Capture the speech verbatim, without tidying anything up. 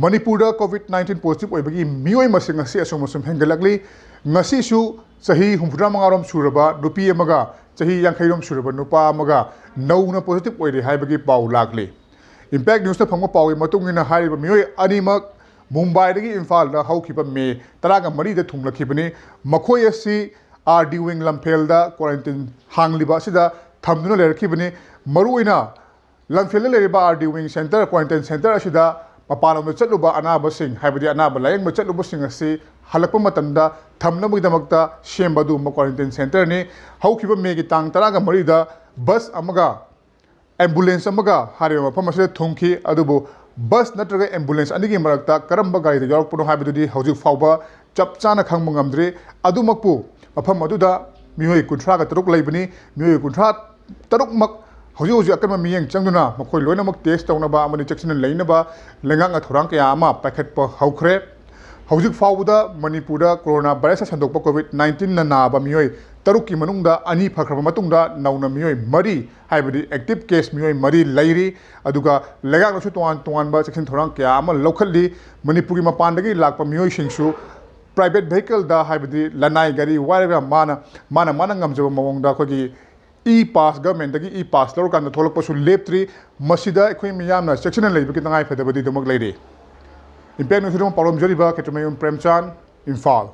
ꯃꯅꯤꯄꯨꯔꯗ COVID nineteen positive ꯑꯣꯏꯕꯒꯤ ꯃꯤꯑꯣꯏ ꯃꯁꯤꯡ ꯑꯁꯤ ꯑꯁꯨꯝ ꯑꯁꯨꯝ ꯍꯦꯟꯒꯠꯂꯛꯂꯤ꯫ ꯉꯁꯤꯁꯨ ꯆꯍꯤ ꯍꯨꯝꯐꯨꯇꯔꯥ ꯃꯉꯥꯔꯣꯝ ꯁꯨꯔꯕ ꯅꯨꯄꯤ ꯑꯃꯒ ꯆꯍꯤ ꯌꯥꯡꯈꯩꯔꯣꯝ ꯁꯨꯔꯕ ꯅꯨꯄꯥ ꯑꯃꯒ ꯅꯧꯅ positive ꯑꯣꯏꯔꯦ ꯍꯥꯏꯕꯒꯤ ꯄꯥꯎ ꯂꯥꯛꯂꯤ꯫ Impact Newsꯅ ꯐꯪꯕ ꯄꯥꯎꯒꯤ ꯃꯇꯨꯡ ꯏꯟꯅ ꯍꯥꯏꯔꯤꯕ ꯃꯤꯑꯣꯏ ꯑꯅꯤꯃꯛ ꯃꯨꯝꯕꯥꯏꯗꯒꯤ ꯏꯝꯐꯥꯜꯗ ꯍꯧꯈꯤꯕ ꯃꯦ ꯇꯔꯥꯒ ꯃꯔꯤꯗ ꯊꯨꯡꯂꯛꯈꯤꯕꯅꯤ꯫ ꯃꯈꯣꯏ ꯑꯁꯤ RD Wing ꯂꯝꯐꯦꯜꯗ quarantine ꯍꯥꯡꯂꯤꯕ ꯑꯁꯤꯗ ꯊꯝꯗꯨꯅ ꯂꯩꯔꯛꯈꯤꯕꯅꯤ꯫ ꯃꯔꯨꯑꯣꯏꯅ ꯂꯝꯐꯦꯜꯗ ꯂꯩꯔꯤꯕ RD Wing center, quarantine center ꯑꯁꯤꯗ ꯃꯄꯥꯟꯂꯣꯝꯗ ꯆꯠꯂꯨꯕ ꯑꯅꯥꯕꯁꯤꯡ, ꯍꯥꯏꯕꯗꯤ ꯑꯅꯥꯕ ꯂꯥꯌꯦꯡꯕ ꯆꯠꯂꯨꯕꯁꯤꯡ ꯑꯁꯤ ꯍꯜꯂꯛꯄ ꯃꯇꯝꯗ ꯊꯝꯅꯕꯒꯤꯗꯃꯛꯇ ꯁꯦꯝꯕ ꯑꯗꯨꯒꯨꯝꯕ quarantine centerꯅꯤ꯫ ꯍꯧꯈꯤꯕ ꯃꯦꯒꯤ ꯇꯥꯡ ꯇꯔꯥꯒ ꯃꯔꯤꯗ bus ꯑꯃꯒ ambulance ꯑꯃꯒ ꯍꯥꯏꯔꯤꯕ ꯃꯐꯝ ꯑꯁꯤꯗ ꯊꯨꯡꯈꯤ꯫ ꯑꯗꯨꯕꯨ bus ꯅꯠꯇ꯭ꯔꯒ ambulance ꯑꯅꯤꯒꯤ ꯃꯔꯛꯇ ꯀꯔꯝꯕ ꯒꯥꯔꯤꯗ ꯌꯥꯎꯔꯛꯄꯅꯣ ꯍꯥꯏꯕꯗꯨꯗꯤ ꯍꯧꯖꯤꯛ ꯐꯥꯎꯕ ꯆꯞ ꯆꯥꯅ ꯈꯪꯕ ꯉꯝꯗ꯭ꯔꯤ꯫ ꯑꯗꯨꯃꯛꯄꯨ ꯃꯐꯝ ꯑꯗꯨꯗ ꯃꯤꯑꯣꯏ ꯀꯨꯟꯊ꯭ꯔꯥꯒ ꯇꯔꯨꯛ ꯂꯩꯕꯅꯤ꯫ ꯃꯤꯑꯣꯏ ꯀꯨꯟꯊ꯭ꯔꯥ ꯇꯔꯨꯛꯃꯛ ꯍꯧꯖꯤꯛ ꯍꯧꯖꯤꯛ ꯑꯀꯟꯕ ꯃꯤꯠꯌꯦꯡ ꯆꯪꯗꯨꯅ ꯃꯈꯣꯏ ꯂꯣꯏꯅꯃꯛ test ꯇꯧꯅꯕ ꯑꯃꯗꯤ ꯆꯦꯛꯁꯤꯟꯅ ꯂꯩꯅꯕ ꯂꯩꯉꯥꯛꯅ ꯊꯧꯔꯥꯡ ꯀꯌꯥ ꯑꯃ ꯄꯥꯏꯈꯠꯄ ꯍꯧꯈ꯭ꯔꯦ꯫ ꯍꯧꯖꯤꯛ ꯐꯥꯎꯕꯗ ꯃꯅꯤꯄꯨꯔꯗ corona virusꯅ ꯁꯟꯗꯣꯛꯄ COVID nineteenꯅ ꯅꯥꯕ ꯃꯤꯑꯣꯏ ꯇꯔꯨꯛꯀꯤ ꯃꯅꯨꯡꯗ ꯑꯅꯤ ꯐꯈ꯭ꯔꯕ ꯃꯇꯨꯡꯗ ꯅꯧꯅ ꯃꯤꯑꯣꯏ ꯃꯔꯤ, ꯍꯥꯏꯕꯗꯤ active case ꯃꯤꯑꯣꯏ ꯃꯔꯤ ꯂꯩꯔꯤ꯫ ꯑꯗꯨꯒ ꯂꯩꯉꯥꯛꯅꯁꯨ ꯇꯣꯉꯥꯟ ꯇꯣꯉꯥꯟꯕ ꯆꯦꯛꯁꯤꯟ ꯊꯧꯔꯥꯡ ꯀꯌꯥ ꯑꯃ ꯂꯧꯈꯠꯂꯤ꯫ ꯃꯅꯤꯄꯨꯔꯒꯤ ꯃꯄꯥꯟꯗꯒꯤ ꯂꯥꯛꯄ ꯃꯤꯑꯣꯏꯁꯤꯡꯁꯨ private vehicleꯗ, ꯍꯥꯏꯕꯗꯤ ꯂꯅꯥꯏ ꯒꯥꯔꯤ ꯋꯥꯏꯔꯒ ꯃꯥꯅ, ꯃꯥꯅ, ꯃꯥꯅ ꯉꯝꯖꯕ ꯃꯑꯣꯡꯗ ꯑꯩꯈꯣꯏꯒꯤ e-pass, governmentꯗꯒꯤ e-pass ꯂꯧꯔꯀꯥꯟꯗ ꯊꯣꯛꯂꯛꯄꯁꯨ ꯂꯦꯞꯇ꯭ꯔꯤ꯫ ꯃꯁꯤꯗ ꯑꯩꯈꯣꯏ ꯃꯤꯌꯥꯝꯅ ꯆꯦꯛꯁꯤꯟꯅ ꯂꯩꯕꯒꯤ ꯇꯉꯥꯏ ꯐꯗꯕꯗꯤ ꯑꯗꯨꯃꯛ ꯂꯩꯔꯤ꯫ Impact Newsꯀꯤꯗꯃꯛ ꯄꯥꯎꯗꯝꯖꯔꯤꯕ ꯈꯦꯇ꯭ꯔꯤꯃꯌꯨꯝ ꯄ꯭ꯔꯦꯝꯆꯥꯟ, ꯏꯝꯐꯥꯜ꯫